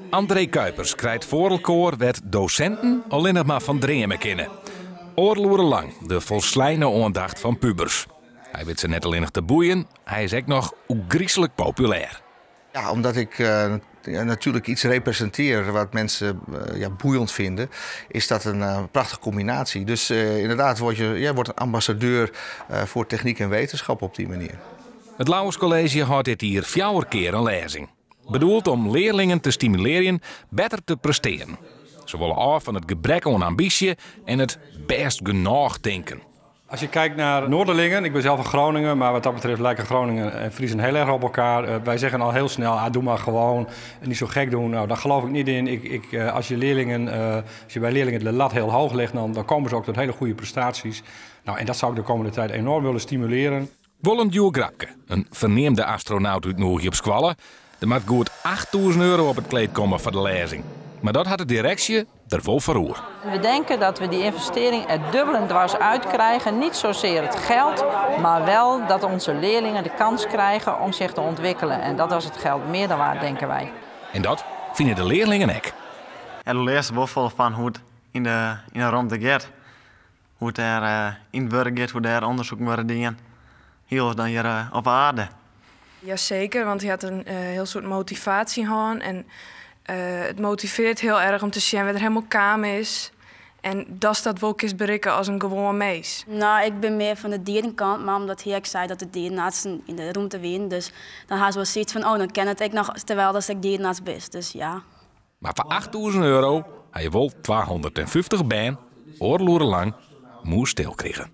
André Kuipers krijt foar elkoar wêr't dosinten allinnich mar fan dreame kinne. Oardel oere lang de folsleine oandacht fan pubers. Hy wit se net allinnich te boeien, hy is ek noch ôfgryslik populêr. Ja, omdat ik natuurlijk iets representeer wat mensen ja, boeiend vinden, is dat een prachtige combinatie. Dus inderdaad word je, ja, wordt een ambassadeur voor techniek en wetenschap op die manier. It Lauwers College hâldt dit jier fjouwer kear in lêzing. Bedoeld om learlingen te stimulearjen better te prestearjen. Se wolle ôf fan it gebrek oan ambysje en it bêst genôch tinken. Als je kijkt naar Noorderlingen, ik ben zelf van Groningen, maar wat dat betreft lijken Groningen en Friesen heel erg op elkaar. Wij zeggen al heel snel, ah, doe maar gewoon en niet zo gek doen. Nou, daar geloof ik niet in. Ik, als je bij leerlingen de lat heel hoog legt, dan komen ze ook tot hele goede prestaties. Nou, en dat zou ik de komende tijd enorm willen stimuleren. Wol in djoer grapke, in ferneamde astronaut útnûgje op skoalle. Der moat goed €8000 op it kleed komme foar de lêzing. Mar dat hat de direksje der wol foar oer. We denken dat we die investering er dubbel en dwars uit krijgen. Niet zozeer het geld, maar wel dat onze leerlingen de kans krijgen om zich te ontwikkelen. En dat was het geld meer dan waard, denken wij. En dat fine de learlingen ek. En do learst wol folle fan hoe't it yn de romte giet. Hoe't dêr yn it wurk giet, hoe't dêr ûndersyk wurde dien. Hiel oars dan hjir op aarde. Jazeker, want hy hat in hiel soad motivaasje hân. En it motivearret hiel erch om te sjen wêr't er hielendal kaam is. En datst dat wol kinst berikke as in gewoan minsk. Nou, ik bin mear fan de dierenkant, mar omdat hy ek sei dat de dierenartsen yn de romte wiene, dus dan ha se wol sayts fan, oh, dan kin it ek noch terwyl datst ek dierenarts bist. Dus ja. Mar foar €8000 ha je wol 250 bern oardel oere lang mûsstil krigen.